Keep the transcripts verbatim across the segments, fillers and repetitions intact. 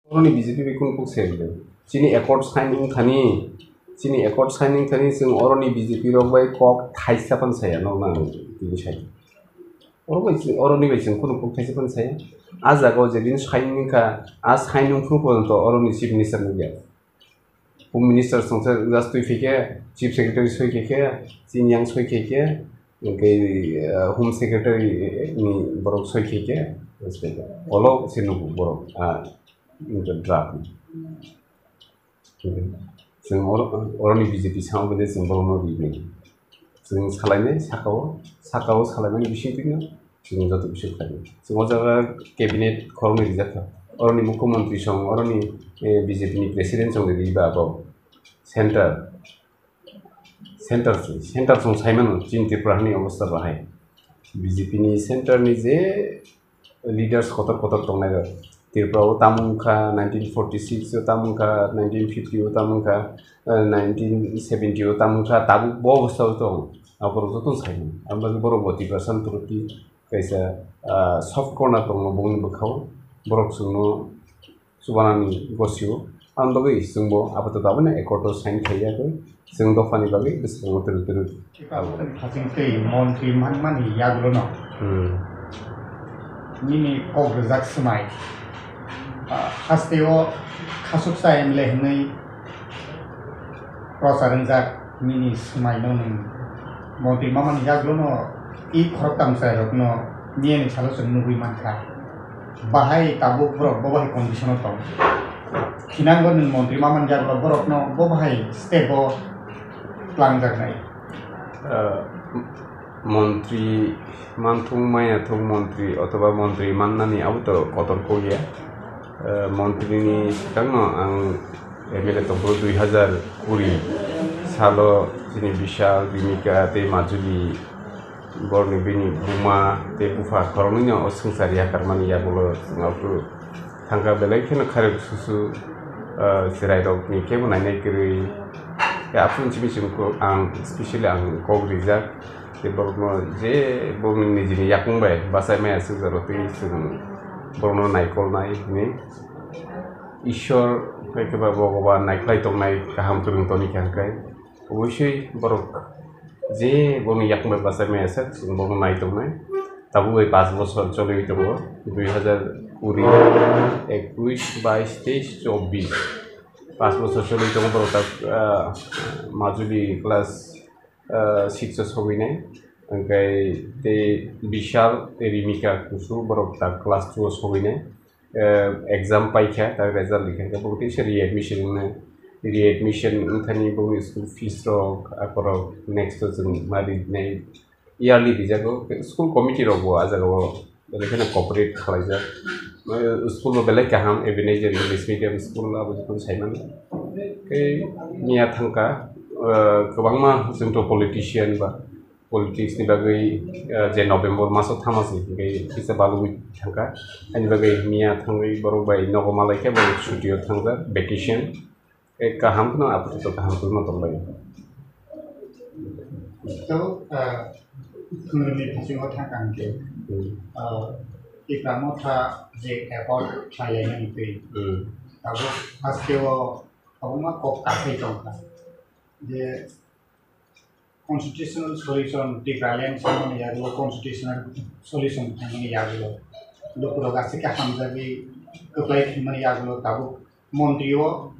Oroni B J P bai kunu kuk se rwdi. Chini accord sign wngthani, chini accord sign wngthani chwng oroni B J P rok bai kok thaisa phano saya, nokno ang tini sai. Oro bai chwng, oroni bai chwng kunu kuk thaisa phano saya. A jaga o je din sign wngkha, a sign wngphuru porjonto oroni chief minister nukya. Home minister songsa just twi phaikhe, chief secretary soi khaikhe, chini yang soi khaikhe, hwnkhe, ah, home secretary ni borok soi khaikhe, olo se nugo borok, ah, draft. Chwng oro, oroni B J P samo bede chwng borokno ribini. Chwng salainai saka-o, saka-o salaimani bisingtwino chwng joto bising khlainai. Chwng o jaga cabinet khoroknwi rijak kha. Oroni mukhyamantri song, oroni, eh, B J P ni president song riba abo center, center, center song saimano chini Tripura hani obostha bahai. B J P ni center ni je leaders kotor kotor tongnai rok. Tripura o tamo wngkha nineteen forty six o, tamo wngkha nineteen fifty o, tamo wngkha, eh, nineteen seventy o, tamo wngkha tabuk bo obostha o tong. Aborok joto sai mano. Ang bagwi borok bo Tiprasa ni proto kaisa, ah, soft corner tongo bongni bwkhao. Borok chwngno chubanani gosio. Ang bagwi chwngbo apato tabukno accord o sign khaiyagwi chwng dophani bagwi bwskango twrwk twrwk. Hasing tei montri manmani yagulono. Hmm. Nini kok rijak swmai. Ah, hasteo khasuksa M L A hwnwi prochar wngjak nini swmaino nwng montri manmani yagulono i khoroktham chwrairokno niyani salo chwng nugwi mankha. Bahai tabuk borok bo bahai condition o tong. Khinango nwng montri manmani yagulo borokno bo bahai step o twlangjaknai. Ah, montri manthung, maya thung montri othoba montri mannani abo to kotor kok ya. Ah, montri ni swkangno ang M L A tongphuru dui hazar kuri salo chini Bishal, Rimika tei Majuli, borni bini buma tei bupha khoroknwino o swngchar yakarmani yagulo chwng aphuru thangkha, belai kheno kharwi susu, ah, chwrairokni kebo nainai kwrwi. Tei aphuru simi simi kok ang specially ang kok rijak, tei borokno je borokni nijini yakung bai bachai maya swkjak rw twi chwng borokno naikolnai hwnwi. Ishwar hai khe ba Bhogoban naikhlai tongnai, kaham kwrwng toni kha hwnkhe, obosoi borok je borokni yakung bai bachai maya sak, chwng borokno nai tongnai. Tabuk bai paanch bochor choliwi tongo, dui hazar kuri, ekush, bais, teis, chobbish. Paanch bochor choliwi tongo borok tak, ah, Majuli class, ah, six o sogwinai, hwnkhe tei Bishal tei Rimika Kusu borok tak class two o sogwinai. Eh, exam paikha, tak result rikha khe, bo kisa readmission wngnai. Readmission wngthani bo school fees rok, akorok next o chwng ma rinai, yearly rijago. School committee rok bo ah jaga o belai kheno cooperate khlaijak. Eh, school bo belai kaham, Ebenezer English Medium School abo joto sai mano. Tei miya thangkha, eh, kwbangma chwngto politician ba politics ni bagwi, ah, je November maso thamasing hwnkhe kisa balugwi thangkha. Ani bagwi miya thangwi borok bai nogo malaikhe borok chuti o thangjak, vacation. Tei kaham kheno apato kaham kheno tongbai. So, ah, khwngrwngni bisingo thangkha hwnkhe, Hmm. ah, Tipra Motha je accord khlailainani twi, Hmm. tabuk hasteo kwbangma kok kaphai tongkha. Je constitutional solution, Tipraland samani yagulo constitutional solution tangmani yagulo, lukurok aswk khe hamjagwi kwplai tongmani yagulo tabuk montri o,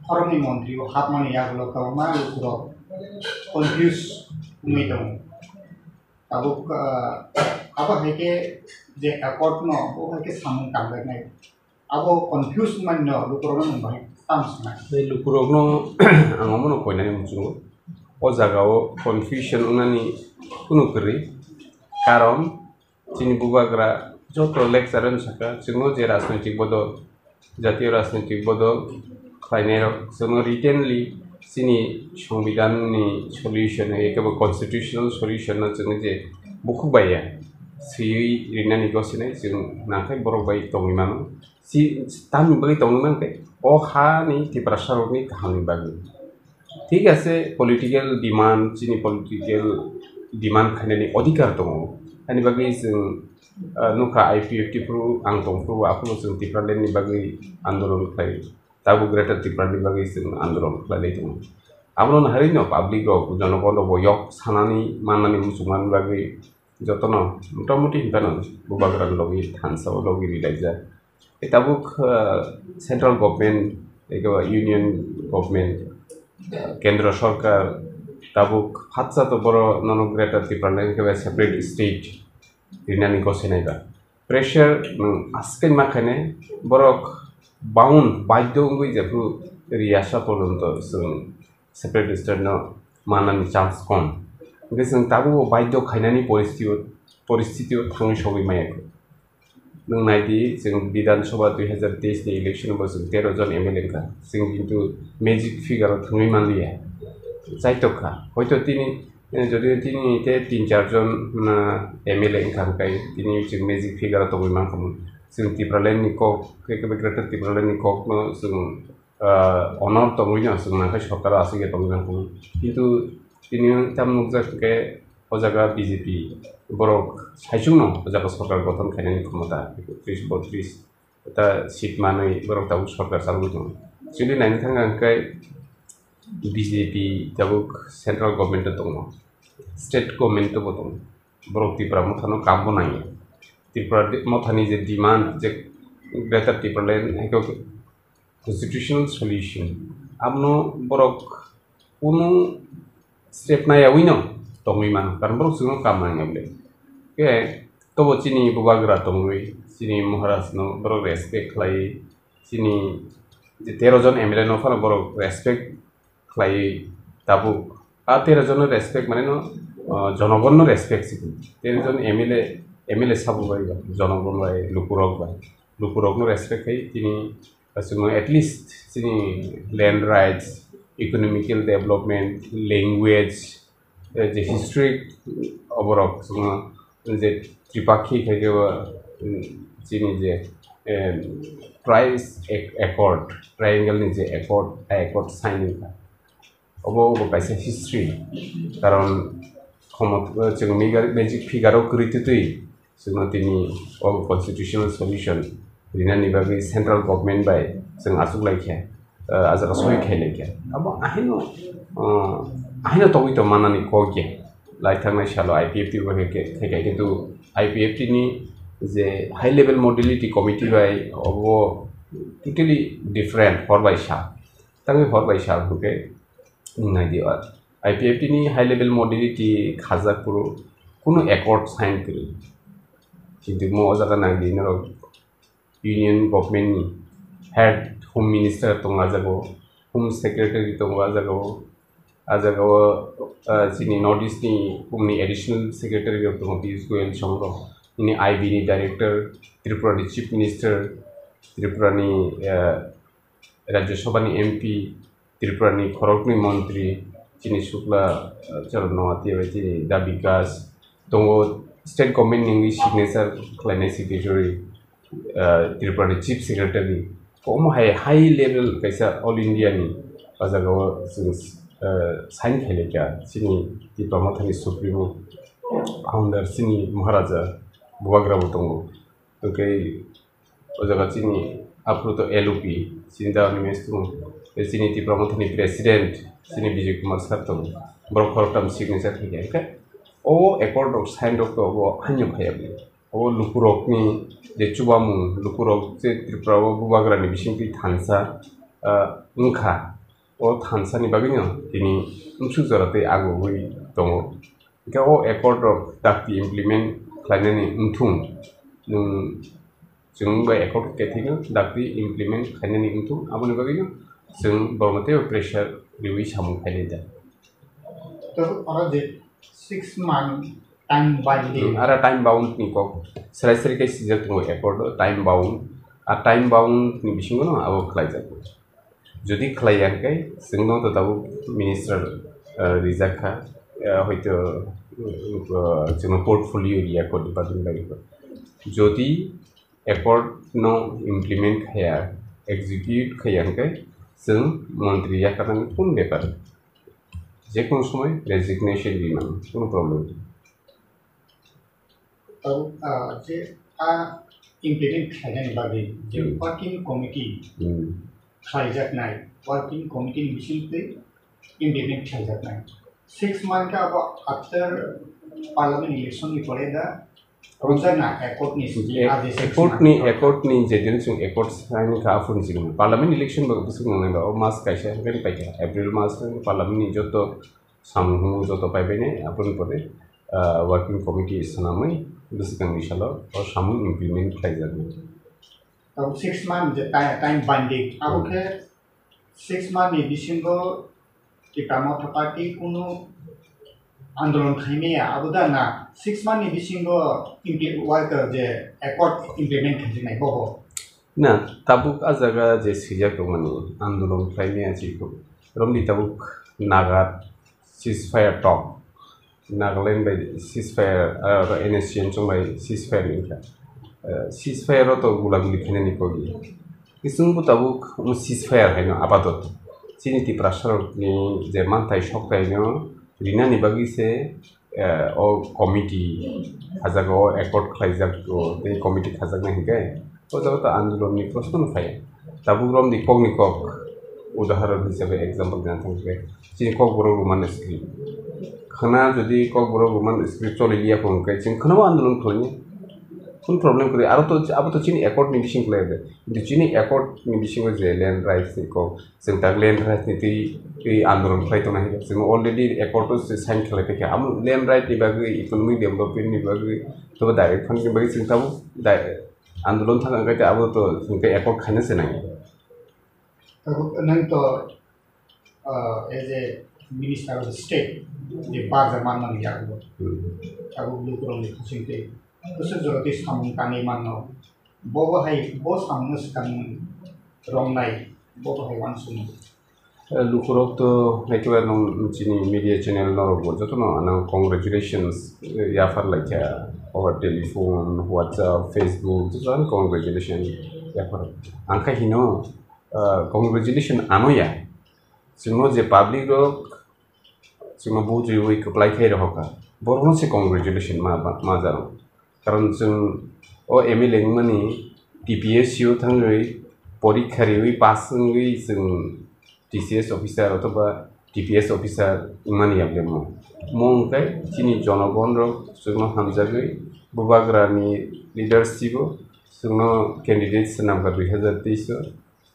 khoroknwi montri o hapmani yagulo kwbangma lukurok confuse wngwi tongo. Tabuk, ah, abo hai khe je accord no bo hai khe samung tangjaknai. Abo confuse manno lukurokno nwng bahai tamo swngnai. Tei lukurokno ang omono koinani muchungo. O jagao confusion wngnani kunu kwrwi. Karon chini bubagra joto lecturer no sakha, chwngno je rajnoitik bodol, jatiyo rajnoitik bodol khlainairok chwngno writtenly chini songbidanni solution, ekebo constitutional solution no chwngno je bukhuk bai ya swiwi rinani gosinai chwng nangkhe borok bai tongwi mano. Si-, tamni bagwi tongwi mankhe o hani Tiprasa rokni kahamni bagwi. Thik ase, political demand, chini political demand khainani odhikar tongo. Ani bagwi chwng ah, nukha I P F T phuru ang tongphuru aphuru chwng Tipraland ni bagwi andolon khlai, tabuk Greater Tipraland ni bagwi chwng andolon khlailai tongo. Abono naharwi no public rok, jonogon rok bo yok sanani mannani muchungmani bagwi jotono motamuti hinphano bubagrani logi thansa o logi rilaijak. Tei tabuk, ah, central government, ego union government, ah, kendro sorkar tabuk phatsa to boro nono Greater Tipraland khe separate state rinani gosenai ba. Pressure nwng aswk ma khainai borok bound, baidho wngwi jephru riyasa porjonto chwng separate state no manani chance kom. Hwnkhe chwng tabukbo baidho khainani poristitio, poristitio thangwi sogwi maya. Nwng nai di, chwng Bidhan Sabha dui hazar teis ni election bo chwng tero jon M L A wngkha. Chwng kintu magic figure o thangwi manliya. Chaitok kha. Hoito tini, eh, jodi tini te tin char jon, na, M L A wngkha hwnkhe tini chwng magic figure o tongwi mankha. Chwng Tipraland ni kok, khe khe Greater Tipraland ni kok no chwng ah, honor tongwi no chwng nangkhe sorkar o aswk ya tongwi nangkhe. Kintu tini tamo nukjak hwnkhe o jaga B J P borok saichung no o jaga sorkar gothon khainani khomota tris botris ta seat manwi borok tabuk sorkar chalogwi tongo. Chini naina thangkha hwnkhe B J P tabuk central government o tongo, state government o bo tongo. Borok Tipra Motha no kam bo nangya. Tipra Motha ni je demand je Greater Tipraland hai khe constitutional solution, abono borok kunu step nayawi no tongwi mano, karon borok chwngno kam nangya bole. Khe tobo chini bubagra tongwi, chini Maharaj no borok respect khlai, chini je tero jon M L A no phano borok respect khlaiwi tabuk. A tero jon no respect mane no, ah, jonogon no respect si. Tero jon M L A, M L A sabo bai ba, jonogon bai, lukurok bai. Lukurok no respect khai tini, ah, chwngno at least chini land rights, economical development, language, eh, je history oborok chwngno je Tripakhi khai khe bo, mm, chini je, eh, Tri-, Ac-, Accord, Triangle ni je Accord, Accord sign wngkha. Obo, obo kaisa history, karon khomot-, chwng migar-, magic figure o kwrwi twtwi chwngno tini o constitutional solution rinani bagwi central government bai chwng achuk lai kha, ah, ah jaga soi khai lai kha. Abo ahino, ah, ahino tongwi tong manani kok ya. Lai thangnai salo I P F T bai khe, khe, khe, kintu I P F T ni je high level modality committee bai obo totally different, hor bai sa. Tangwi hor bai sa hwnkhe, nai di, I P F T ni high level modality khajak phuru kunu accord sign kwrwi. Kintu mo o jaga nai di norok union government ni head home minister tongo, ah jaga o home secretary tongo, ah jaga o, ah jaga o, ah, chini North East ni home ni additional secretary rok tongo, Piyush Goyal song rok, nini I B ni director, Tripura ni chief minister, Tripura ni, ah, Rajya Sabha ni M P, Tripura ni khoroknwi montri, chini Shukla, ah, Charan Noatia bai chini Da Bikas tongo, state government ni wngwi signature khlainai secretary, ah, Tripura ni chief secretary. Omo hai high level kaisa all India ni o jaga o chwng, ah, sign khailaikha chini Tipra Motha ni supremo founder chini Maharaja Bubagra bo tongo. Tei o jaga chini aphuru to L O P, chini da ni mes tung, tei chini Tipra Motha ni president, chini Bijay Kumar sir tongo, borok khoroktham signature khaikha. Hwnkhe o accord rok sign rok to obo haino phaiya bini. Obo lukurokni je chubamung, lukurok je Tripura o bubagrani bisingtwi thansa, ah, wngkha, o thansani bagwino tini bwswk jora tei agogwi tongo. Hwnkhe o accord rok dakti implement khlainani wngthung, nwng chwng bai accord khe thwino dakti implement khlainani wngthung, aboni bagwino chwng borokno teibo pressure riwi samung khainai da. Tor oro je six month time bound. Hmm, ara time bound ni kok serai serai khe sijak tongo accord o time bound, a time bound ni bisingo no abo khlaijago. Jodi khlai ya khe, chwngno to tabuk minister, eh, rijak kha, eh, hoito, eh, chwngno portfolio riya kho department bai kho. Jodi accord no implement khaya, execute khaya khe, chwng montri yakarnani kun bepar. Je kono somoi resignation rinang, kono problem. Tabuk, ah, je a implement khlainani bagwi je Hmm. working committee Hmm. khlaijaknai, working committee ni bisingtwi implement khlaijaknai. Six month khe abo after parliament election ni pore da romjakna accord ni simi, ah, je six month. Accord ni, accord ni je din chwng accord sign kha aphuru ni simi parliament election bo bwswk nangnai ba, o mas kaisa hwnkhe paikha, April mas parliament ni joto samung joto paibainai, aboni pore, ah, working committee swnamwi bwswkangni salo o samung implement khlaijaknai. Tabuk six month je ti-, time binding, abo Hmm. khe six month ni bisingo Tipra Motha Party kunu andolon khaimaya, abo da na six month ni bisingo impli-, work je accord implement khainai bobo? Na, tabuk a jaga je swijak tongmani andolon khlaimaya chikho. Romdi tabuk Naga ceasefire talk. Nagaland bai ceasefire, ah, N S C N chwng bai ceasefire ni wngkha. Ah, ceasefire o to gula guli khainani kok ya. Kisung bo tabuk omo ceasefire haino apatot. Chini Tiprasa rokni je manthai sokthai no rinani bagwi se, eh, o committee khajak, o accord khlaijak, o tei committee khajaknai hinkhe o jaga to andolon ni proshno no phaiya. Tabuk romdi kok ni kok, udahoron hisabe example dina thangkhe chini Kokborok Roman script. Khwna jodi Kokborok Roman script choli liya kho hwnkhe chwng khwnabo andolon khlainai. Kun problem kwrwi? Aro to, abo to chini accord ni bising khlai de. Kintu chini accord ni bisingo je land rights ni kok, chwng tak land rights ni twi, twi andolon khlai tongna hinkhe chwng already accord o se sign khlai paikha. Amo land right ni bagwi, economic development ni bagwi, tobo direct funding ni bagwi chwng tabuk dai-, andolon thang khe abo to chwng khe accord khaina se nang. Tabuk nang to, ah, as a minister of state, je baja manmani yago. Hmm. Tabuk lukurokni khasing tei bwswk jorotwi samung tangwi manno. Bobo hai, bo samungno swkang rongnai, bobo hai uansukmung. Eh, lukurok to naikhe ba nwng chini media channel norok bo jotono ano congratulations, eh, yaphar laikha over telephone, WhatsApp, Facebook, jotono congratulations yaphar. Ang khe hino, ah, congratulation ano ya. Chwngno je public rok chwngno vote riwi kwplai khai rohorkha, borokno se congratulation ma, ma, ma jaro. Karon chwng o M L A wngmani T P S C o thangwi porikha riwi pass wngwi chwng T C S officer othoba T P S officer wngmani yaglemo. Mo wngkhe chini jonogon rok chwngno hamjagwi bubagrani leadership o chwngno candidate swnamkha dui hazar teis o.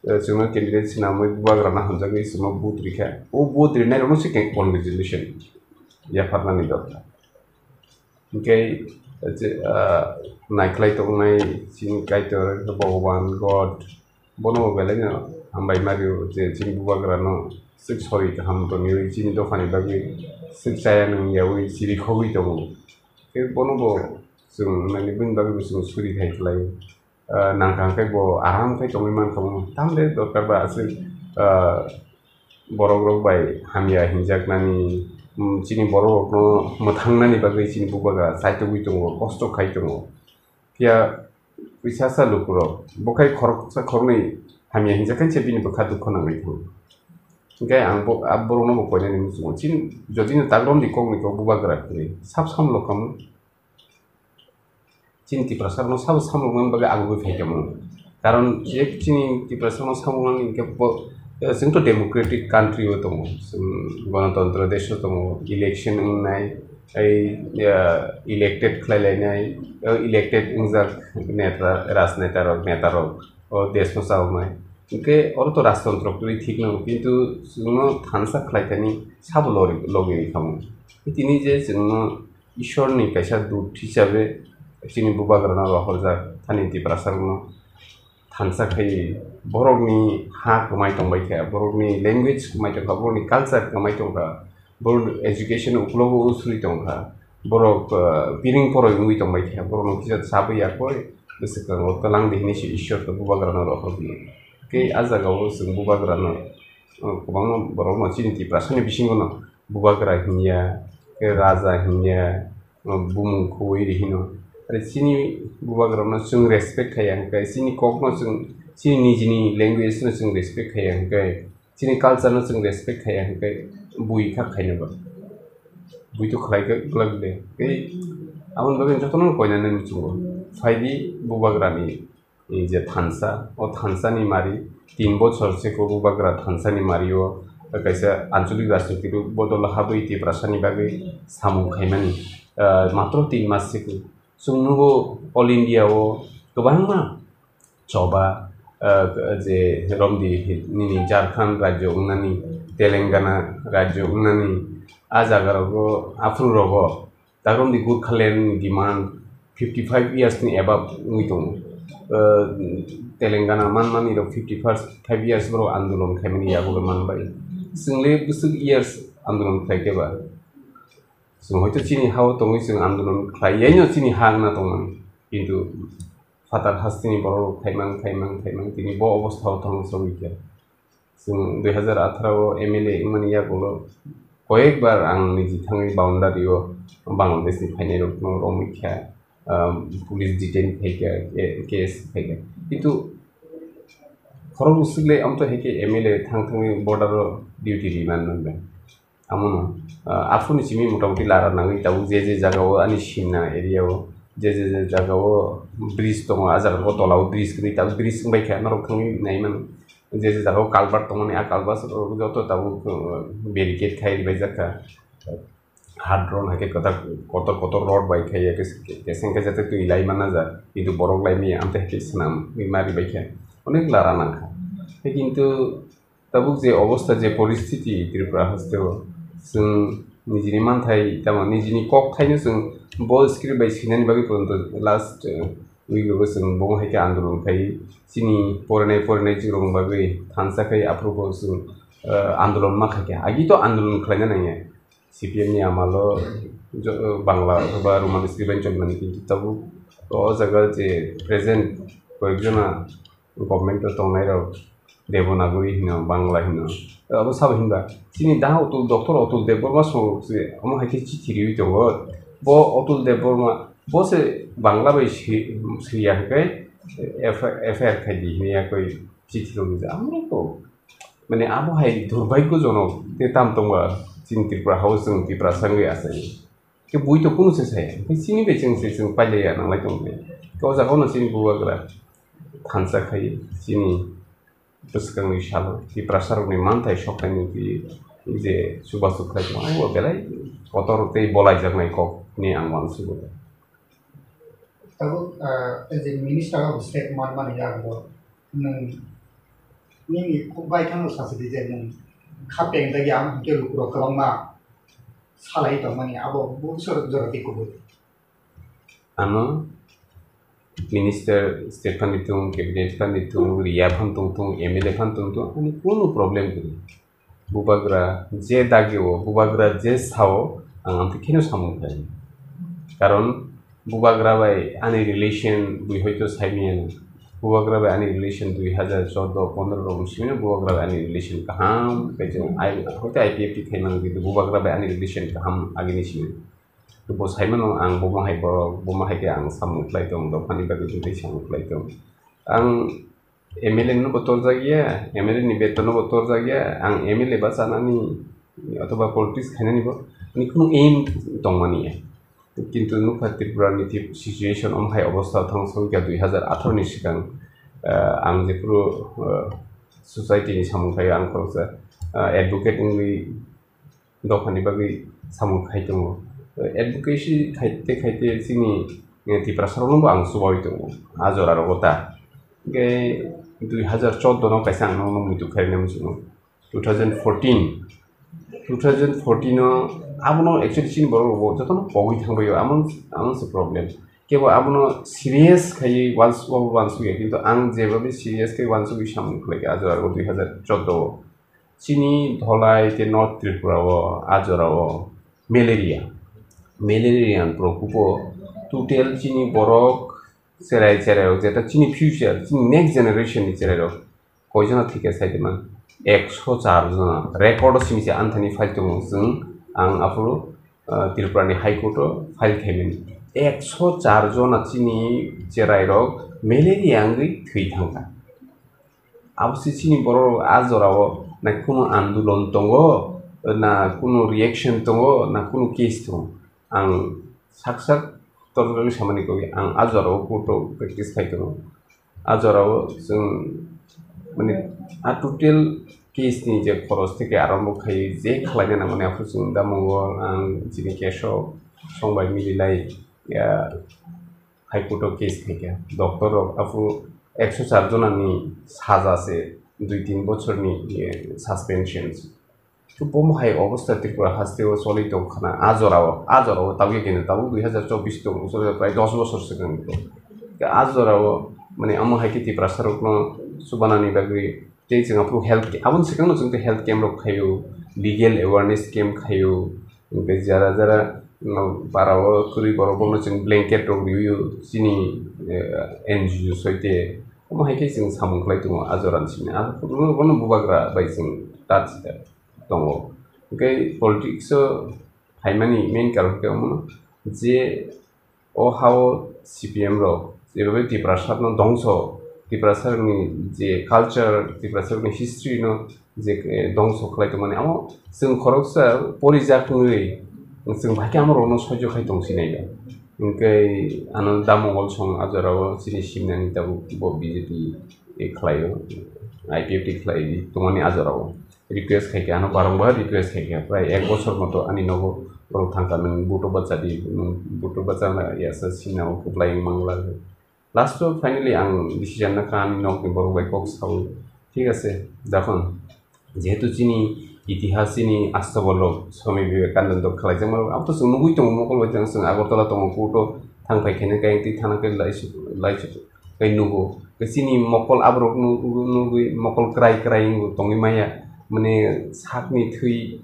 Eh, chwngno candidate swnamwi bubagrano hamjagwi chwngno vote rikha. O vote rinairokno se khe congratulation yapharnani dorkar. Hinkhe, eh, je, ah, naikhlai tongnai chini Kaitor, Bhogoban, God, bono bo belaino hambai ma rio je chini bubagrano swk sori kaham tongwi chini dophani bagwi swk chaya nung yaui chirikhogwi tongo. Khe bono bo chwng nani bini bagwi bo chwng suri khai khlai. Ah, nangkha hwnkhe bo aram khe tongwi mankha, tamle dorkar ba aswk, ah, borok rok bai hamya hinjaknani, mm, chini borok rokno mwthangnani bagwi chini bubagra chaitugwi tongo, kosto khai tongo. Phiya puisa sa lukurok, bo khai khoroksa khoroknwi hamya hinjak khe bini bwkha dukho nangwi thango. Hinkhe ang bo, ah, borokno bo koinani muchungo. Chini jodi no taklom di kokni kok bubagra kwrwi, sab samlo khamu. Chini Tiprasa rokno sabo samung mani bagwi agugwi phaikha mung. Karon je chini Tiprasa rokno samung mani hinkhe bo, eh, chwng to democratic country o tongo, chwng gonotontro desh o tongo, election wngnai, tei, eh, elected khlai lainai, eh, elected wngjak neta, rajneta rok, neta rok o desh no chajaknai. Hinkhe oro to rajtontro kwrwi thik no, kintu chwngno thansa khlai thani sabo lori, logi rikha mung. Tini je chwngno Ishwarni kaisa dut hisabe chini bubagrano rohorjak thani Tiprasarokno thansa khai borokni ha kwmai tongbai kha, borokni language kwmai tongkha, borokni culture kwmai tongkha, borokni education uklogo usuri tongkha, borok, ah, piring poroi wngwi tongbai kha, borokno kisa chabwi yakoi bwswkango twlang di hinwi se Ishwar bubagrano rohordi. Tei a jagao chwng bubagrano, ah, kwbangma borokno chini Tiprasani bisingono bubagra hinya, khe raja hinya, bumung khobwi ri hino. Are chini bubagrano chwng respect khaiya hwnkhe, chini kokno chwng, chini nijini language no chwng respect khaiya hwnkhe, chini culture no chwng respect khaiya hwnkhe, bui kha khaina ba. Buitu khlai glak de. Tei aboni bagwi jotono koinani muchungo. Phaidi bubagrani, eh, je thansa, o thansani mari tin bochor se ko bubagra thansani mario kaisa ancholik rajniti bodol habwi Tiprasani bagwi samung khaimani, eh, matro tin mas se ko. Chwng nugo all India o kwbangma choba, ah, je romdi nini Jharkhand rajyo wngnani, Telangana rajyo wngnani, a jagarogo aphuru rogo, tak romdi Gurkhaland ni demand fifty five years ni above wngwi tongo. Ah, Telangana manmani rok fifty five years borok andolon khaimani yago manbai. Chwng le bwswk years andolon khlai khe ba? Chwng hoito chini ha-o tongwi chwng andolon khlai yaino chini ha wngna tongmani. Kintu phatar hasteni borok rok khaimang, khaimang, khaimang tini bo obostha o thang sogwi kha. Chwng dui hazar atharo o M L A wngmani yagulo koyekbar ang niji thangwi boundary o Bangladesh ni phainai rokno romwi kha, um, police detain khai kha, ke-, case khai kha. Kintu khorok bwswk le amto hai khe M L A thang thangwi border o duty ri man nang. Amono, ah, aphuruni simi motamuti lara nangwi tabuk je je jagao ani simna area o, je je je jagao bridge tongo, a jagao tolao bridge kwrwi tabuk bridge wngbai kha norok thangwi nai mano. Je je jagao culvert tongmani a culvert rok joto tabuk, uh, barricade khai ribaijak kha. Hard rod hai khe kotor kotor road bai khai ya khe keseng khe jate twi lai manna ja, kintu borok lai maya amtwi hai khe swnam ma ribai kha. Onek lara nang kha. Tei kintu Tabuk je obostha, je poristiti Tripura hasteo, chwng nijini manthai, tamo nijini kokthaino chwng bo script bai swinani bagwi poronto last, eh, week rogo chwng bo hai khe andolon khai chini porinai porinai chwrwng bagwi thansa khai aphuru bo chwng, eh, andolon ma khai kha. Agi to andolon khlaina nangya. C P M ni amalo jo-, Bangla ba Roman script bai choli mani, kintu tabuk o jaga je present koyekjona government o tongnai rok Devanagari hino, Bangla hino. Abo sabo hinba chini daha Atul, Doctor Atul Debbarma song se omo hai khe chithi riwi tongo. Bo Atul Debbarma bo se Bangla bai si-, siya hwnkhe F I R khai di hinwi yakwi chithi rok rijak. Amo to Mane abo hai durbhagyojonok tei tam tongba chini Tripura hao chwng Tiprasa wngwi achai. Khe bui to kunu se sai. Khe chini bai chwng se chwng pailaiya nanglai tongmani. Khe o jaga no chini bubagra thansa khai chini bwskangni salo Tiprasa rokni manthai soknaini twi je chubachu khlai tong, abo belai kotor tei bolaijaknai kok hinwi ang uansugo. Tabuk, ah, as a minister of state manmani yago nwng nini kok baithangno sasidi je nwng kha pengjakya hwnkhe lukurok kwbangma salai tongmani abo bwswk jora twi kubui. Ano minister state phan ni tung, cabinet phan ni tung, riya phan tung tung, M L A phan tung tung, ani kunu problem kwrwi. Bubagra je dagio, bubagra je sao, ang amtwi kheno samung khlai. Karon bubagra bai ani relation bui hoito saimanya. Bubagra bai ani relation dui hazar chordo pondro rok simi bubagra bai ani relation kaham khe chwng ai hoito I P F T khaimang, kintu bubagra bai ani relation kaham agini simi. Bo saimano ang bomo hai borok, bomo hai khe ang samung khlai tong, dophani bagwi tei samung khlai tong. Ang M L A no bo torjak ya, M L A ni beton no bo torjak ya, ang M L A bachanani othoba politics khainani bo ani khunu aim tongmani ya. Kintu nukha Tripura ni tip-, situation om hai obostha thang song kya dui hazar atharo ni swkang, ah, ang jephuru, ah, society ni samung khaio ang khoroksa, ah, advocate wngwi dophani bagwi samung khai tongo. Advocacy khaite khaite chini, eh, Tiprasa rokno bo ang chubaui tongo, a jora rogo ta. Hwnkhe dui hazar chordo no kaisa ang nono muitu khairoknai muchungo. Two thousand fourteen, two thousand fourteen o abono actually chini borok rok bo jotono pogwi thangbaio, amo, amo se problem. Kebo abono serious khaiwi uans-, uansukya, kintu ang jeba bai serious khe uansugwi samung khlaikha a jora rogo dui hazar chordo o. Chini Dholai tei North Tripura o, a jora o malaria, malaria ni prokopo total chini borok cherai cherai rok, jeta chini future, chini next generation ni cherai rok koijono thwikha sai tongma? Ekso char jona. Record o simi se anthani file tongo chwng, ang aphuru, ah, Tripura ni High Court o file khaimani. Ekso char jona chini cherai rok malaria wngwi thwi thangkha. Abo se chini borok rok a jora o nai kheno andolon tongo, na kunu reaction tongo, na kunu case tongo. Ang sak sak torjorwi samani koi, ang a jorao court o practice khai tongo. A jorao chwng, mane, a total case ni je khoros theke arambo khai je khlaina nangmani, aphuru chwng damungo ang chini case o songbai mililai, ya, High Court o case khaikha. Doctor rok aphuru ekso char jona ni saja se dui tin bochor ni, eh, suspension. To bomo hai obostha Tripura haste o choli tong khana, a jorao, a jorao tabuk khe tabuk dui hazar chobbish tong, choli prai dos bochor swkang to. Khe a jorao, mane, amo hai khe Tiprasa rokno chubanani bagwi tei chwng aphuru health, aboni swkangno chwng tei health camp rok khaio, legal awareness camp khaio, tei jara jara, mm, para o kwrwi borok bono chwng blanket rok riwi chini, eh, N G O soite, omo hai khe chwng samung khlai tongo a jorani simi. Bono bubagra bai chwng touch tongo. Hwnkhe politics o phaimani main karon khe omono je o ha-o C P M rok jebabe Tiprasa no dongso, Tiprasa ni je culture, Tiprasa ni history no je, eh, dongso khlai tongmani, amo chwng khoroksa porijak wngwi chwng bai khe amo rokno soijo khai tong sinai ba. Hwnkhe ano da Mongol song a jorao chini simnani tabuk bo B J P khlaio, I P F T khlai tongmani a jorao. Request khai khe, ano barongbar request khai khe, prai ek bochor moto ani nogo borok thangkha, "Nwng buto bacha di, nwng buto bacha na yasa sina o kwplai wng mangla." Last o finally ang decision na kha, ani nok ni borok bai kok sao, thik ase, jokhon jehetu chini itihas, chini astabol rok Swami Vivekananda khlai jakma rok, abo to chwng nugwi tongo, mokol bai tongo, chwng Agartala tongo, court o thang phai khe, kayang twi thana khe lai, lai, Tei nugo, tei chini mokol aborok nu-, nugwi mokol kwrai kwrai wngwi tongwi maya, mane sakni thwi,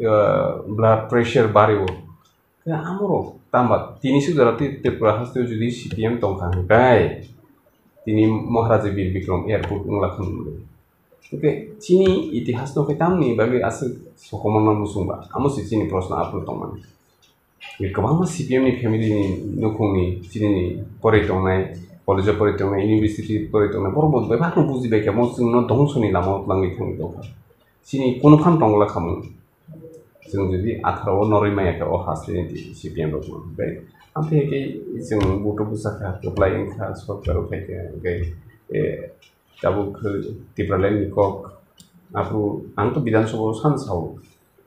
ah, blood pressure bario. Tei amorok tamba tini suk jora tei Tripura haste jodi C P M tongkha hwnkhe, tini Maharaja Bir Bikram airport wngla khwna hwnkhe. Hwnkhe chini itihas no khe tamni bagwi aswk sokomorno muchungba? Amo se chini proshno aphuru tongmani. Kwbangma C P M ni family ni nukhungni, chini ni poroi tongnai, college o poroi tongnai, university poroi tongnai, borok bo bebak no buji bai khe, mo chwng no dongso ni lama o twlangwi thangwi tongkha. Chini kunu phan tongla khamung. Chwng jodi atharo o norwi maya khe, o haste ni C P M rok no. Bai, amtwi khe chwng buto bwsa kha, kwplai wngkha, sorkar o phai khe, hwnkhe, eh, Tabuk khe Tipraland ni kok, aphuru ang to Bidhan Sabha o san sao,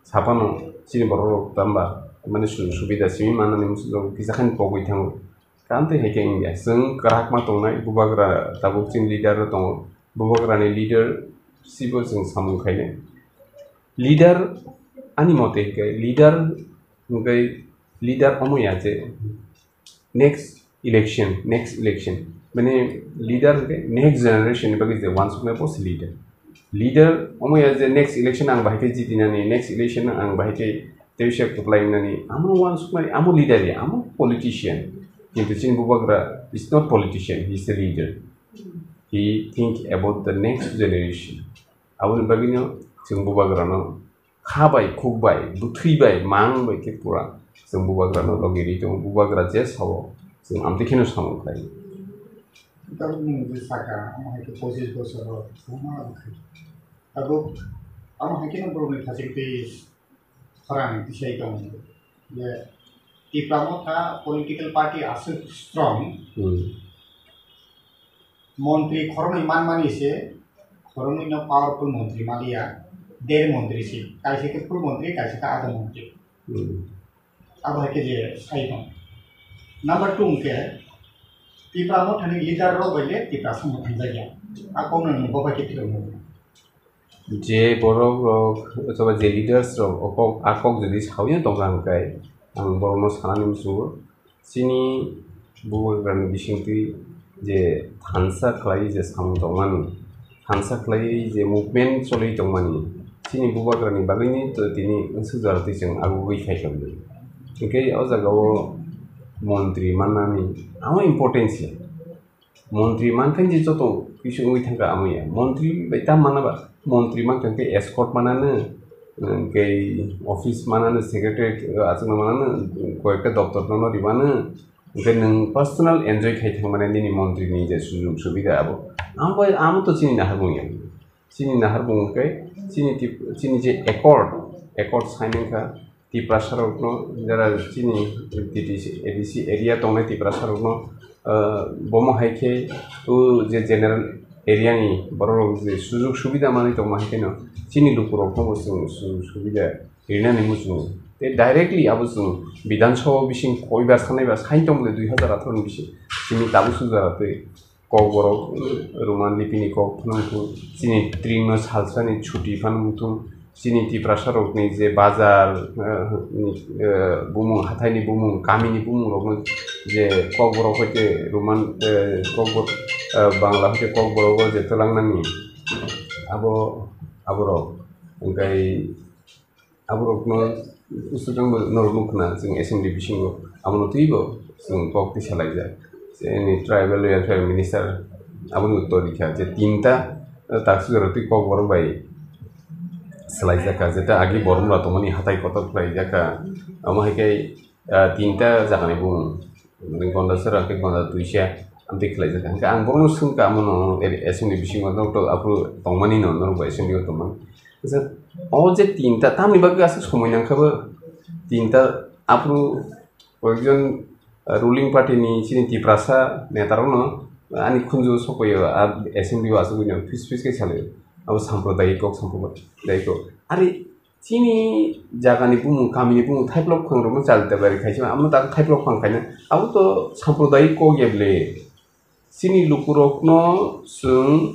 saphano chini borok rok tamba, mane sujog subida simi manani muchungjago, kisa khani pogwi thango. Tamo twi hai khe wngya, chwng kwrak ma tongnai, bubagra tabuk chini leader rok tongo, bubagra ni leader sibo chwng samung khainai. Leader ani mote hwnkhe leader hwnkhe leader omo ya je next election, next election. Mane leader hwnkhe next generation ni bagwi je uansuknai bo se leader. Leader omo ya je next election ang bahai khe jitinani, next election ang bahai khe tei se kwplai wngnani, amo uansuknai, amo leader ya, amo politician. Kintu chini bubagra is not politician, he is a leader. He think about the next generation. Aboni bagwino chwng bubagrano kha bai, khuk bai, bwthwi bai, mang bai khe pura chwng bubagrano logi ri tongo. Bubagra je sao, chwng amtwi kheno samung khlai. Tabuk nwng je saka, amo hai khe pochis bochor o kwbangma abo khai. Tabuk amo hai kheno borokni thachikti khorang tisai tongo je Tipra Motha political party aswk strong, Hmm. Montri khoroknwi manmani se, khoroknwi no powerful montri maliya, der montri se, kaisa khe full montri, kaisa khe adha montri. Hmm. Abo hai khe je sai tong. Number two hwnkhe, Tipra Mothani leader rok bai le Tiprasa mwthangjakya. A kokno nwng bo bai khe philoknai. Je borok rok, othoba je leaders rok, o kok, a kok jodi sawi tongkha hwnkhe, ang borokno sanani muchungo. Chini bubagrani bisingtwi je thansa khlai je samung tongmani, thansa khlai je movement choli tongmani, chini bubagrani bagwini to tini swk jora twi chwng agugwi khai kha. Hwnkhe o jagao montri mannani amo importance ya. Montri mankha je joto kisa wngwi thangkha amo ya. Montri bai tam mana ba? Montri mankha khe escort manano, hwnkhe office manano, secretary, eh, achukno manano, koyekta doptor no rimano, hwnkhe nwng personal enjoy khai thangmani nini montri ni je sujog subida abo. Amo bai, amo to chini naharmung ya. Chini naharmung hwnkhe chini tip-, chini je accord, accord sign wngkha Tiprasa rokno, jara chini T T C, A D C area tongnai Tiprasa rokno, ah, bomo hai khe o je general area ni borok rok je sujog subida manwi tongma hai kheno chini luku rokno bo chwng sujog subida rinani muchungo. Tei directly abo chwng Bidhan Sabha bising koibar sanaiba sain tongmani dui hazar atharo ni bising simi tabuk sujak twi Kokborok Roman lipini kok phano wngthung, chini tring no salsani chuti phano wngthung, chini Tiprasa rokni je bazar, eh, eh, bumung, hathaini bumung, kamini bumung rokno je Kokborok hoite Roman, eh, Kokbor-, eh, Bangla hoite Kokborok o je twlangnani abo, aborok. Hwnkhe aborokno swkang bo norok nukha na, chwng assembly bisingo abono twibo chwng kok tisa laijak. Chini tribal welfare minister aboni uttor rikha je tinta, eh, taksujak rok twi Kokborok bai swlaijak kha, jeta agi borok rok tongmani hatai kotor khlaijak kha. Amo hai khe, ah, tinta jagani bumung, mane Gonda sera khe Gonda tuisa amtwi khlaijak kha. Hwnkhe ang borokno swngkha, amono assembly bisingo norok to aphuru tongmani no, norok bo assembly o tongmani. Kisa, o je tinta, tamni bagwi aswk somoi nangkha bo tinta, aphuru koyekjon, ah, ruling party ni chini Tiprasa neta rokno ani khunju sokoyo, ah, assembly o aswk buino phis phis khe salai, abo sampradayik kok, sampradayik kok. Ari chini jagani bumung, kamini bumung, thaiplok phang rokno chalita bari khaisa, amo tak thaiplok phang khaina, abo to sampradayik kok ya ble. Chini lukurokno chwng,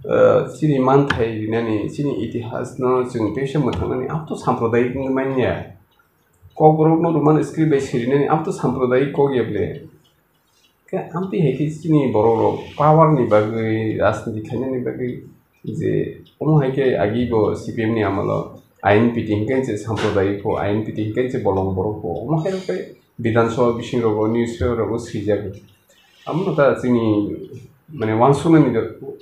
eh, chini manthai rinani, chini itihasno chwng teisa mwthangnani, abo to sampradayik wngwi manya. Kokborokno Roman script bai sirinani, abo to sampradayik kok ya ble. Khe amtwi hai khe chini borok rok power ni bagwi, rajniti khainani bagwi, je omo hai khe agi bo C P M ni amolo I N P T hinkhe se sampradayik pho, I N P T hinkhe se bolong borok pho, omo hai rok khe Bidhan Sabha bising rogo, newspaper rogo swijak. Amo no ta chini, mane, uansuknani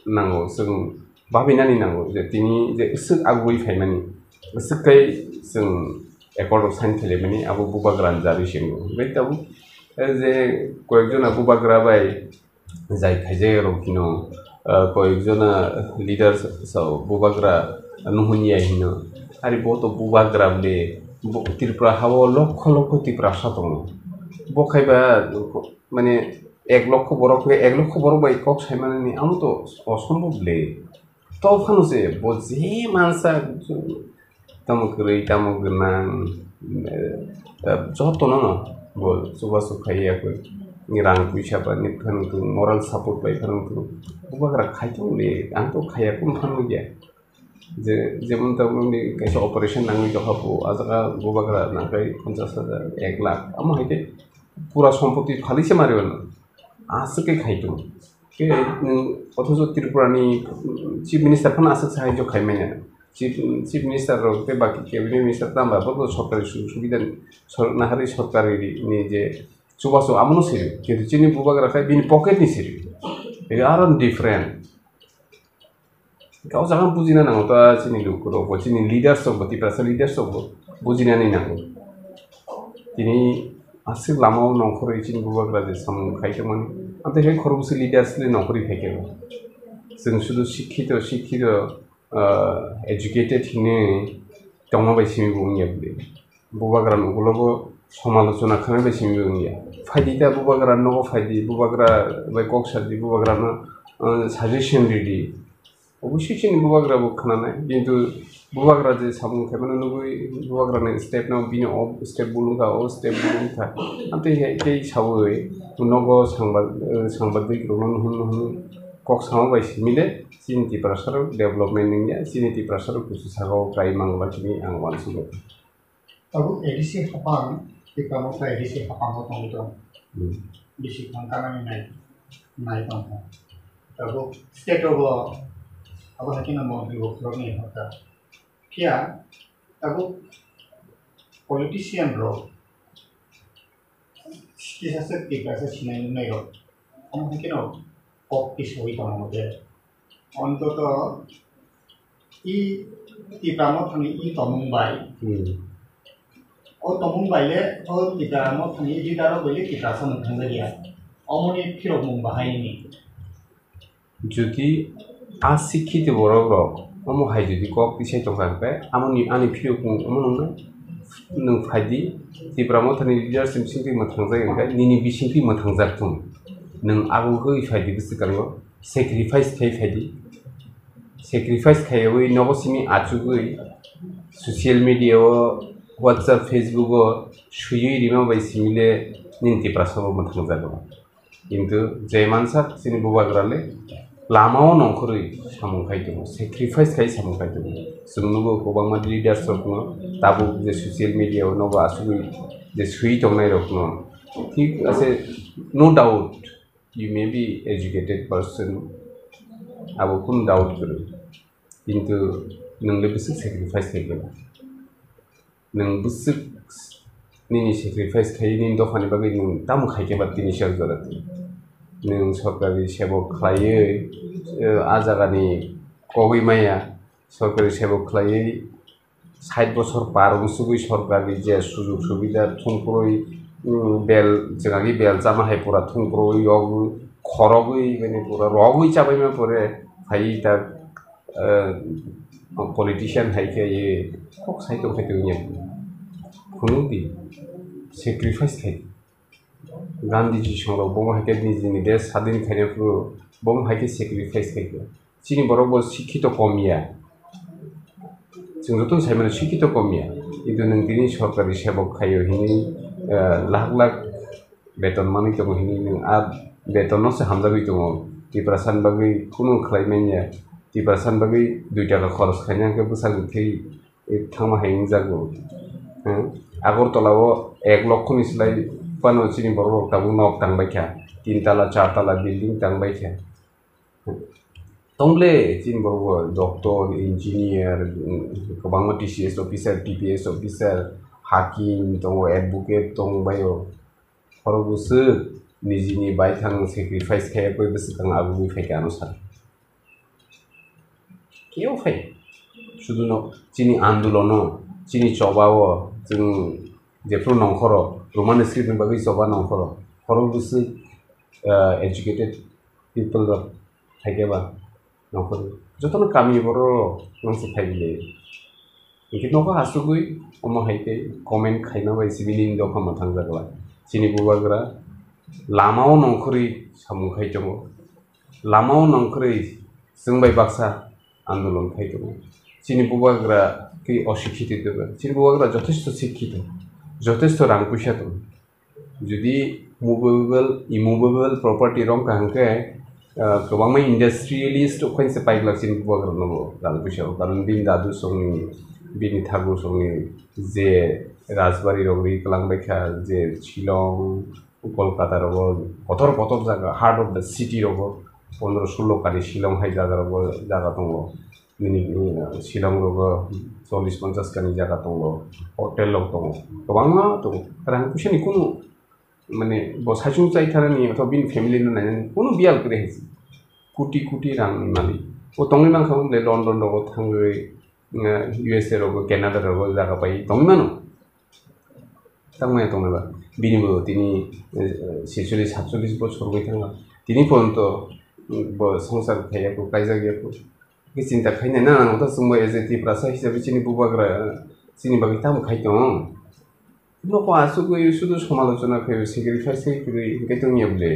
nango, chwng babinani nango je tini je swk agwi phaimani, swk kai chwng accord rok sign khailaimani, abo bubagra ni jari se wngwi. Bai tabuk, eh, je koyekjona bubagra bai jai khaijak rok hino, eh, koyekjona leaders so bubagra nuhun ya hino. Ari bo to bubagra bwle, bo Tripura ha o lokho lokho Tiprasa tongo. Bo khai ba, mane, ek lokho borok, ek lokho borok bai kok sai manani, amo to osombhob le. To phano se bo je mansa, tamo kwrwi, tamo gwnang, eh, eh, jotono no bo chubachu khaiya koi. Ni rang puisa ba ni phano tung, moral support bai phano tung. Bubagra khai tong le, ang to khaiya kun phano ya. Je, jemon tamoni kaisa operation nangwi tongkha bo, ah jaga bubagra nangkhe ponchash hajar, ek lakh, amo hai khe pura sompoti phalwi se mari mano. Aswk khe khai tongo. Khe, mm, othocho Tripura ni, mm, Chief Minister phano aswk sahajyo khai manya. Chief, Chief Minister rok tei baki cabinet minister tamo ba bo sorkari sujog subida ni sor-, naharwi sorkari ni je chubachu amono siri. Kintu chini bubagra khai bini pocket ni siri. Aro different. Kau jaga bujina nango ta chini lukurok bo, chini leaders rok bo, Tiprasa leaders rok bo bujinani nango. Tini aswk lama o nongkhorwi chini bubagra je samung khai tongmani. Amtwi hai khorokbwswk leaders le nongkhorwi phaikhe bo. Chwng sudu sikhito, sikhito, ah, educated hinwi tongma bai simi bo wngya bwlwi. Bubagra ni ugulogo somalochona khanai bai simi wngya. Phaidi ta bubagra nogo phaidi, bubagra bai kok sadi, bubagra no, uh, suggestion ridi. Obosui chini bubagra bo khananai, kintu bubagra je samung khaimano nugui, bubagra ni step no bini o step bulung kha, o step bulung kha. Amtwi hai tei saui nogo sangba-, uh, sangbadik rokno nuhun nuhun kok sama bai simi le chini Tiprasa rok development wngya, chini Tiprasa rok kusu saka o kai mangla chini ang uansukgo. Tabuk A D C hapang, Tipra Motha A D C hapang o tongwi tong. Hmm. Bisi thang kanani nai, nai tong kha. Tabuk state o bo, abo hai kheno montri bo khoroknwi hor kha. Phiya tabuk politician rok kisa se Tiprasa sinai nuknai rok. Omo hai kheno kok tisawi tongo je. Ontoto i Tipra Mothani i tomung bai. Hmm. O tomung bai le, o Tipra Mothani leader rok bai le Tiprasa mwthangjakya. Omoni phirokmung bahai ni. Jodi a sikhito borok rok Omo hai jodi kok tisai tongkha hwnkhe, amoni ani phiyok mung omo nwngnai. Nwng phaidi, Tipra Mothani leadership bisingtwi mwthangjak hwnkhe, nini bisingtwi mwthangjak thung. Nwng agugwi phaidi bwswkango, sacrifice khai phaidi. Sacrifice khaiwi nogo simi achugwi social media o, WhatsApp, Facebook o swiwi rima bai simile nini Tiprasa bo mwthangjago. Kintu je mansa chini bubagra le lama o nongkhorwi samung khai tongo, sacrifice khai samung khai tongo. Chwng nugo kwbangma leaders rokno tabuk je social media o nogo asugwi je swi tongnai rokno. Thik ase, no doubt you may be educated person, abo kunu doubt kwrwi. Kintu nwng le bwswk sacrifice khai khe ba? Nwng bwswk nini sacrifice khai nini dophani bagwi nwng tamo khai khe ba tini sal jora twi? Nwng sorkari sebok khlaiwi, eh, a jagani kogwi maya, sorkari sebok khlaiwi sait bosor par wngsugwi sorkarni je sujug subida thungprwi, mm, bel, chwngagi bel chama hai pura thungprwi yogwi khorogwi mane pura rogwi chabaima pore phai ta, eh, politician hai khe ye kok sai tong khai tongya phunukdi sacrifice khai. Gandhiji songrok bo hai khe nijini desh sadin khaina phuru bo hai khe sacrifice khai khe. Chini borok bo sikhito kom ya. Chwng joto sai mano sikhito kom ya. Kintu nwng tini sorkari sebok khaio hinwi, eh, lakh lakh beton manwi tongo hinwi nwng a beton no se hamjagwi tongo. Tiprasa ni bagwi kunu khlai manya. Tiprasa ni bagwi dui taka khoros khaina hwnkhe bwsakni thwi thangma hai wngjago. Hmm? Agartala o ek lokho ni slai phano chini borok rok tabuk nok tang bai kha, tin tala, char tala building tang bai kha. Tongle chini borok bo doctor, engineer, hmm, kwbangma T C S officer, T P S officer, hakim tongo, advocate tong bai o. Khorok bwswk nijini baithang sacrifice khai khe bwswk ang aboni phaikha ano sa. Kebo phai. Sudu no chini andolono, chini chobao, chwng jephru nongkhoro, Roman script ni bagwi choba nongkhoro, khorok bwswk, ah, educated people rok phaikhe ba nongkhoro. Jotono kami borok nangsi phai bile. Hingke nogo asugwi omo hai khe comment khaima bai sibini dopha mwthang jakla. Chini bubagra lamao nongkhorwi samung khai tongo. Lamao nongkhorwi chwng bai baksa andolon khai tongo. Chini bubagra khe osikhito doga. Chini bubagra jothesto sikhito, jothesto rang puisa tongo. Jodi movable, immovable property rong kaham khe, ah, kwbangma industrialist rok khainse paiglak chini bubagra nogo rang puisa rok. Karon bini dadu songni, bini thagu songni je rajbari rok ri kwlang bai kha, je Shillong, Kolkata rogo kotor kotor jaga, heart of the city rogo, pondro sullo kani Shillong hai jaga rogo jaga tongo. Nini, uh, Shillong rogo chollish ponchash kani jaga tongo, hotel rok tongo, kwbangma tongo. Rang puisa ni kunu, mane, bo saichung chai tharani othoba bini family no nainani kunu biyal kwrwi hai se. Kuti kuti rang ni malik. O tongwi mankha le London rogo thangwi, uh, U S A rogo, Canada rogo jaga pai tongwi mano. Tangmaya tongnai ba. Bini bo tini, eh, ছেচল্লিশ সাতচল্লিশ bochor wngwi thangma. Tini porjonto, mm, bo songsar khaiya kho, kaijak ya kho. Khe chinta khainai na, ang to chwngbo as a Tiprasa hisabe chini bubagra, chini bagwi tamo khai tong. Nokho asugwi sudu somalochona khaio, sacrifice khai kwrwi, hwnkhe tongya bwle.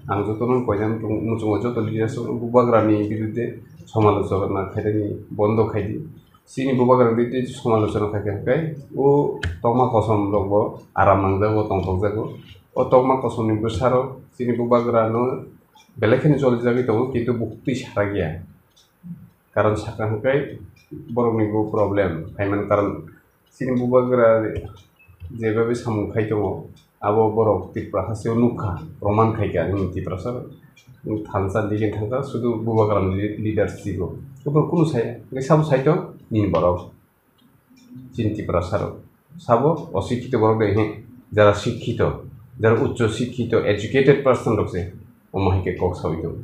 Ang jotono koidan muchungo joto leaders rok bubagrani biruddhe somalochona khaidani bondo khaidi. Chini bubagrani biruddhe somalochona khaikha hwnkhe o tokma kosom rokbo aram nangjago, tongthokjago. O tokma kosomni bwsarok chini bubagrano belai kheno cholijagwi tongo, kintu buktwi sarakya. Karon sakha hwnkhe borokni bo problem phaimani karon chini bubagra jebabe samung khai tongo, abo borok Tripura hasteo nukha, proman khaikha, nini Tiprasa thansa digini thangkha, sudu bubagrani leadership o. Borok kunu saya, hwnkhe sabo saito nini borok. Chini Tiprasa rok sabo osikhito borok de, he, jara sikhito, jara uccho sikhito, educated person rok se omo hai khe kok sawi tongo.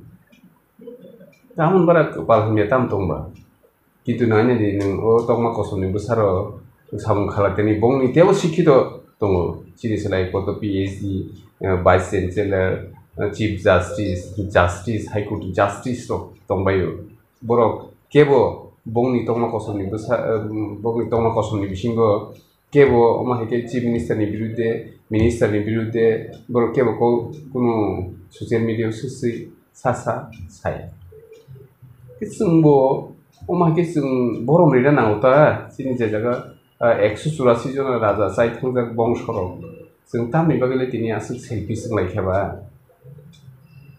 Tamoni bara kwpal hamya tam tongba. Kintu nainadi nwng o tokma kosomni bwsarok samung khalai tani bongni teibo sikhito tongo. Chini selai koto P H D, eh, vice chancellor, Chief Justice, Justice, High Court Justice rok tongbaio. Borok kebo bongni tongma kosom ni bwsa, bongni tongma kosom ni bisingo kebo omo hai khe Chief Minister ni birudde, Minister ni birudde borok kebo ko-, kunu social media o swi swi sa sa saya. Khe chwngbo omo hai khe chwng borom rina nango ta, chini je jaga, ah, ekso churasi jona raja chai thangjak bongso rok. Chwng tamni bagwi le tini aswk selfish wng lai khe ba?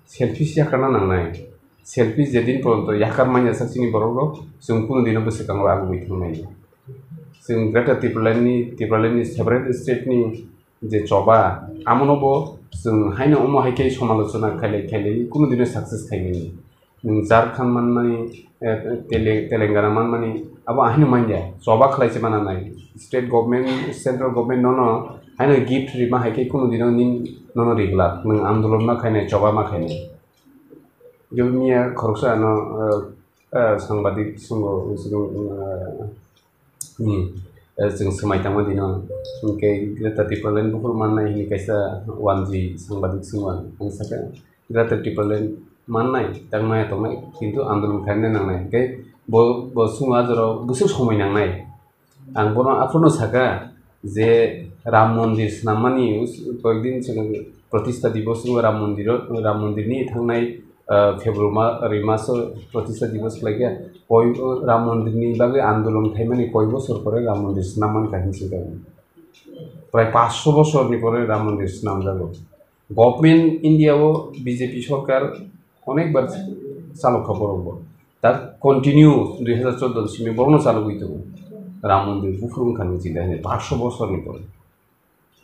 Selfish yakarna nangnai. Selfish jedin poronto yakar manya sak chini borok rok, chwng kunu dino bwswkango agugwi thangnai. Chwng Greater Tipraland ni, Tipraland ni separate state ni je choba, amono bo chwng haino omo hai khe somalochona khailai khailai kunu dino success khaimani. Nwng Jharkhand manmani, eh, Tele-, Telangana manmani, abo ahino manya, choba khlai se mana nai. State government, central government nono haino gift rima hai khe kunu dino nin nono riglak, nwng andolon ma khainai, choba ma khainai. Joboniya khoroksa ano, eh, eh, sangbadik sungo, eh, Hmm. Eh, chwng swmai tangma dino. Hinkhe Greater Tipraland buphuru mannai hinwi kaisa wanjwi sangbadik swngmani. Ang sakha, Greater Tipraland mannai, tangmaya tongnai, kintu andolon khaina nangnai. Hinkhe bo, bo swngma jorao bwswk somoi nangnai. Ang bono aphano sakha je Ram Mondir swnammani us-, koyekdin chwng Pratistha Diboss wngwi Ram Mondiro, Ram Mondirni thangnai ah, February ma-, ri maso Pratistha Diboss khlaikha, koi, Ram Mondirni bagwi andolon khaimani koi bosor pore Ram Mondir swnam mankha hinwi swngkha. Prai paanch sho bosorni pore Ram Mondir swnamjago. Government India o B J P sorkar onekbar chalokha borokbo. Ta continue dui hajar choudo ni simi borokno chalogwi tongo. Ram Mondir buphuru wngkha nung chini paanch sho bosorni pore.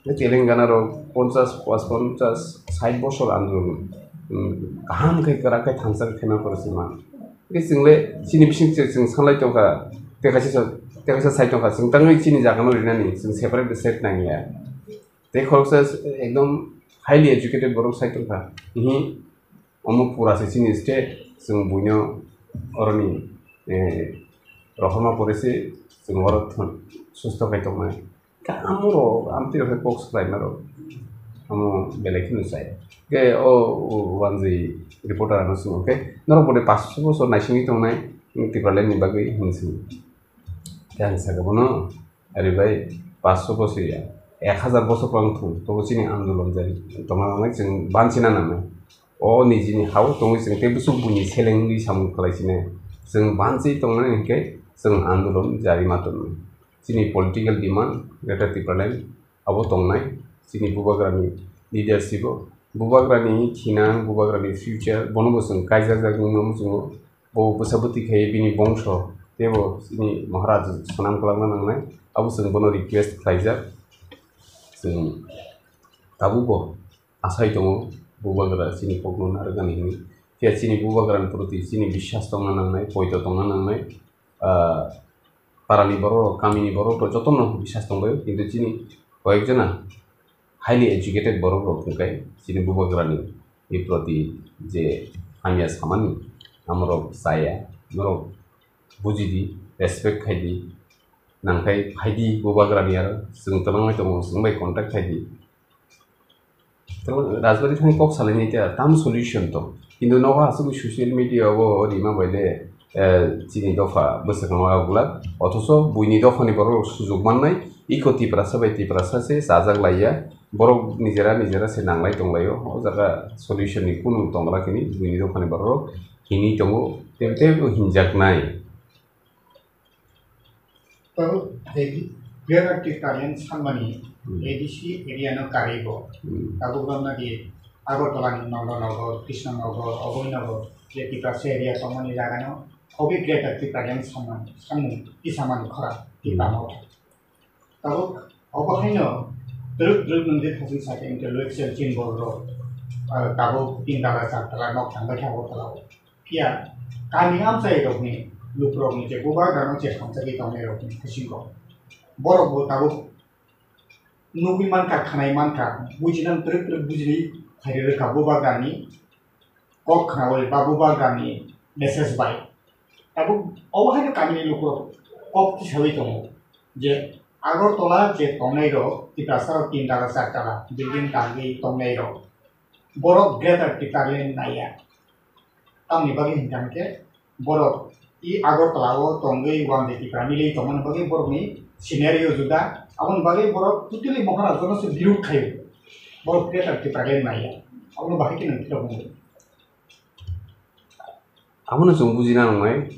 Tei Telangana rok ponchas, pas ponchas, sait bosor andolon, um, kaham khe kwrak khe thansa khe khaima pore se man. Tei chwng le chini bising se chwng sanlai tongkha, tei kaisa sa-, tei kaisa sai tongkha, chwng tangwi chini jaga no rinani, chwng separate state nangya. Tei khoroksa ekdom highly educated borok sai tongkha. Ihi, omo pura se chini state, chwng buino oroni, eh, rohorma pore se chwng oro thon-, susto khai tongnai. Ka amoro, amtwi rok kok swkhlai maro. Amo belai kheno sai. Ke o, o, wanjwi reporter ano swngo ke, norok bode paanch sho bosor naisingwi tongnai, Tipraland ni bagwi hinwi swngo. Ke ang sakha bono, "Ari bhai, paanch sho bosor ya, ek hazar bosor pang thung, tobo chini andolon jai tongna nangnai, chwng banchina nangnai. O nijini hao tongwi chwng tei bwswk buini selengwi samung khlai sinai. Chwng banchi tongnai hinkhe chwng andolon jari ma tongnai." Chini political demand, Greater Tipraland, abo tongnai. Chini bubagrani leadership o, bubagrani thinang, bubagrani future, bono bo chwng kaijak jak wngma muchungo. Bo bwsa bwtwi khai bini bongso, teibo chini Maharaj swnam kwlangna nangnai. Abo chwng bono request khlaijak. Chwng tabukbo asai tongo, bubagra chini kokno narwknani hinwi. Phiya chini bubagrani proti chini biswas tongna nangnai, poito tongna nangnai. Ah, parani borok, kamini borok jotono biswas tongbaio, kintu chini koyekjona highly educated borok rok hwnkhe chini bubagrani ni proti je hamya samani amorok chaya, norok bujidi, respect khaidi, nangkhai phaidi bubagrani aro chwng twlangwi tongo, chwng bai contact khaidi. Tamo Rajbari thani kok salaini ta tam solution to. Kintu nogo aswk social media o rima bai le, eh, chini dopha bwswkang ma uglak. Othoso buini dophani borok sujok mannai, iko Tiprasa bai Tiprasa se chajak laiya. Borok nijera nijera se nanglai tonglaio. O jaga solution ni kunu tongla kini buini dophani borok hini tongo. Tei tei hinjaknai. Tabuk A D C, Greater Tipraland sanmani Hmm. A D C area no karwi bo. Hmm. Tabuk romna di Agartala ni Nandanagar, Krishnanagar, Abhaynagar, je Tiprasa area tongmani jaga no obo Greater Tipraland sanmani, sanmung tisamani khorang Hmm. Tipra Motha. Tabuk obo haino twrwk twrwk nung je thasing saka intellectual chini borok rok, ah, tabuk tin tala char tala nok thangbai kha Agartala o. Phiya kami amchai rokni lukurokni je bubagrano je hamjagwi tongnai rokni bisingo borok bo tabuk nugwi mankha, khwnai mankha, bujinani twrwk twrwk bujinwi phairwi rwkha bubagrani kok khnaui ba bubagrani message bai. Tabuk obo haino kamini lukurok kok tisaui tongo je Agartala je tongnai rok Tiprasa rok tin tala char tala building tangwi tongnai rok Borok Greater Tipraland naiya. Tamni bagwi hinkha hinkhe borok i Agartala o tongwi one day Tipra milwi tongmani bagwi borokni scenario juda. Aboni bagwi borok totally Maharajano se birud khaio. Borok Greater Tipraland naiya. Aboni bagwi khe nwng phirok wngwi. Abono chwng bujina nangnai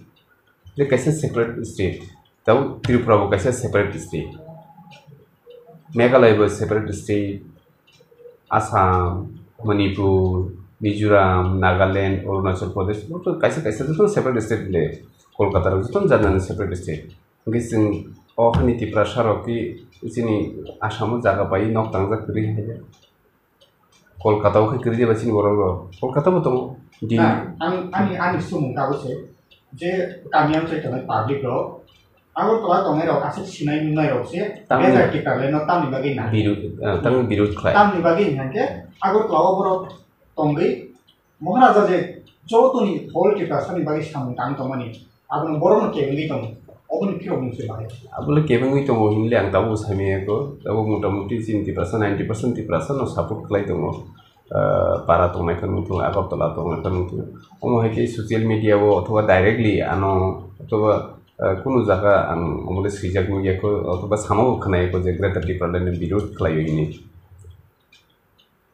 je kaisa separate state, tei Tripura bo kaisa separate state, Meghalaya bo separate state, Assam, Manipur, Mizoram, Nagaland, Arunachal Pradesh, joto kaisa kaisa joto separate state le, Kolkata rok joto jani jani separate state. Hwnkhe chwng o hani Tiprasa rok ki chini Assam o jaga pai nok tangjak kwrwi hai. Kolkata o khe kwrwi jeba chini borok rok. Kolkata bo tongo. Delhi. Na, ang, ani, ani sumung tabuk se, je kami amchai tongnai public rok, Agartala tongnai rok aswk sinai nungnai rok se, Tamni Greater Tipraland no tamni bagwi na. Birud, ah, tamni birud khlai. Tamni bagwi hinkhe Agartala o borok tongwi Maharaja je jotoni whole Tiprasani bagwi samung tang tongmani, abono borokno kebengwi tongo, oboni phirok mungse bahai. Abole kebengwi tongo hinle ang tabuk saimaya ko, tabuk motamuti chini Tiprasa ninety percent Tiprasa no support khlai tongo. Ah, para tongnai phano wngthung, Agartala tongnai phano wngthung. Omo hai khe social media o othoba directly ano othoba, ah, kunu jaga ang omole swijak nukya ko, othoba sama bo khwnaya ko je Greater Tipraland ni birod khlaio hinwi.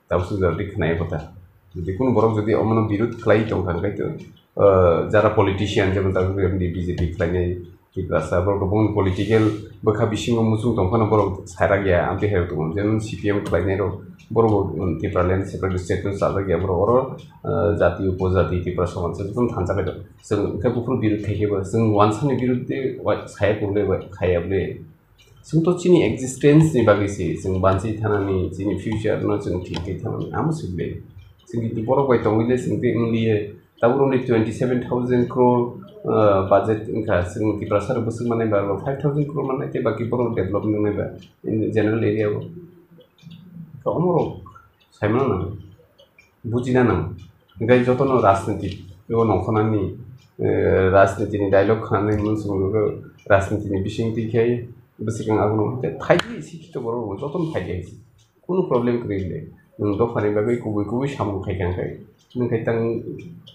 Tabuk swijak di khwnaya ko ta. Jodi kunu borok jodi omono birod khlai tongkha hwnkhe to, ah, jara politician jemon tabuk B J P khlainai, Tiprasa borok rok boni political bwkha bisingo muchung tong phano borok sairak ya, amtwi hai rok tongo. Jemon C P M khlainai rok, borok bo, um, Tipraland separate state no chajak ya, borok oro, uh, jati upojati Tiprasa wansa jotono thansa khe chwng khe buphuru birud khai khe bo chwng wansani birud de wa-, saya kwrwngwi bai khaya bwle. Chwng to chini existence ni bagwi se chwng banchi thanani, chini future no chwng thik khe thanani amo se bwle. Chwng kintu borok bai tongwi le chwng tei wng liye. Tabuk rokni twenty seven thousand crore, uh, budget wngkha, chwng Tiprasa rok bwswk mannai ba five thousand crore mannai tei baki borok develop wngnai ba in general area o. To omorok saimano nang, bujina nang. Hingke jotono rajniti o nongkhornani, eh, rajniti ni dialogue khanani mung song rajniti ni bising twi khe bwswk ang abono hingke thai di sikito borok jotono thai di. Kunu problem kwrwi le. Nwng dophani bagwi kubui kubui samung khai kha khai. Nwng khai tang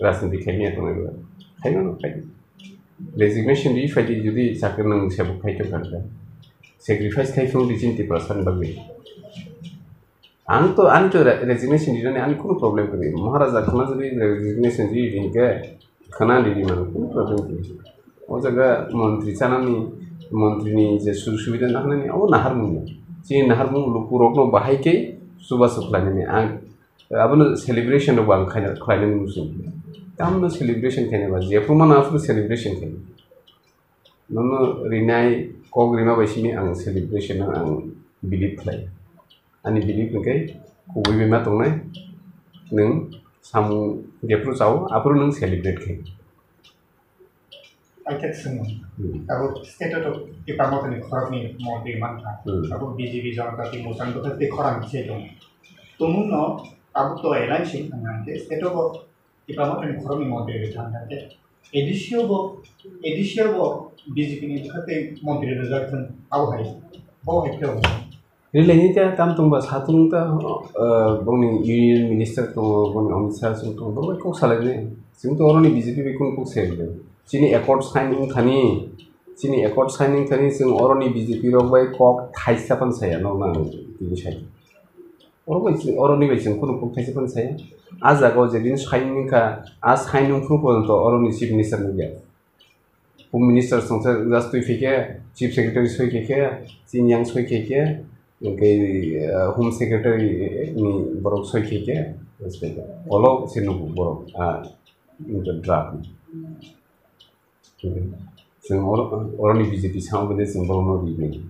rajniti khai manya tongnai ba. Khai mano khai. Resignation ri phai di jodi chakri nwng sebuk khai tong kha kha. Sacrifice khai phung di chini Tiprasa ni bagwi. Ang to, ani to re-, resignation rinani ani kunu problem kwrwi. Maharaja khna jodi resignation ri ringkhe, khna riri mano, kunu problem kwrwi. O jaga montri chanani, montri ni je sujog subida nahnani, abo naharmung. Chini naharmung lukurokno bahai khe chubachu khlainani. Ang abono celebration rokbo ang khaina, khlainani muchung. Tamno celebration khainai ba, jephru mano aphuru celebration khainai. Nono rinai kok rima bai simi ang celebration no ang believe khlai. Ani believe hwnkhe kubui bai ma tongnai, nwng samung jephru chao, aphuru nwng celebrate khai. Paithak swngo. Hmm. Abo state o Tipra Motha ni khoroknwi montri mankha. Hmm. Abo B J P Janata Party Mocha ni bwkhak tei khorang se tongo. Tumungno abo to alliance wngkha hwnkhe state o bo Tipra Motha ni khoroknwi montri rwkha hwnkhe A D C o bo, A D C o bo B J P ni bwkhak tei montri rwjak thung. Abo hai, bo hai khe. Rilai ni ta tam tong ba sa tung ta, eh, bongni union minister tongo, bongni Amit Shah song tongo, borok bai kok salai nai. Chwng to oroni B J P bai kunu kok sai rwdi. Chini accord sign wng thani, chini accord sign wng thani chwng oroni B J P rok bai kok thaisa pan saya, nok nang tini sai. Oro bai chwng, oroni bai chwng kunu kok thaisa pan saya. A jaga o je din sign wng kha, a sign wng phuru porjonto oroni chief minister nukya. Home Minister songsa just twi phaikhe, Chief Secretary soi khaikhe, chini yang soi khaikhe, hwnkhe, eh, Home Secretary ni borok soi khaikhe, olo se nugo borok, ah, draft. Chwng oro, oroni B J P samo bini chwng borokno ribini.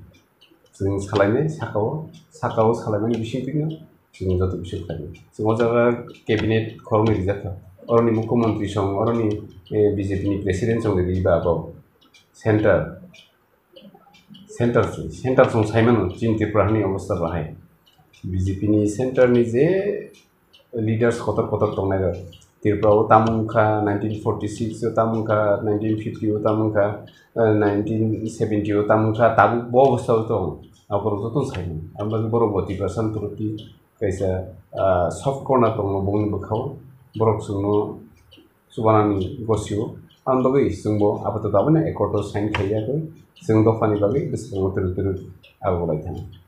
Chwng salainai saka-o, saka-o salaimani bisingtwi no chwng joto bising khlainai. Chwng o jaga cabinet khoroknwi rijak kha. Oroni mukhyamantri song, oroni, eh, B J P ni president song riba abo center, center, center song saimano chini Tripura hani obostha bahai. B J P ni center ni je leaders kotor kotor tongnai rok. Tripura o tamo wngkha nineteen forty six o, tamo wngkha nineteen fifty o, tamo wngkha, eh, nineteen seventy o, tamo wngkha tabuk bo obostha o tong. Aborok joto sai mano. Ang bagwi borok bo Tiprasa ni toroti kaisa, ah, soft corner tongo bongni bwkhao, borok chwngno chubanani gosio. Ang bagwi chwngbo apato tabukno accord o sign khaiyagwi chwng dophani bagwi bwskango twrwk twrwk abo lai thang.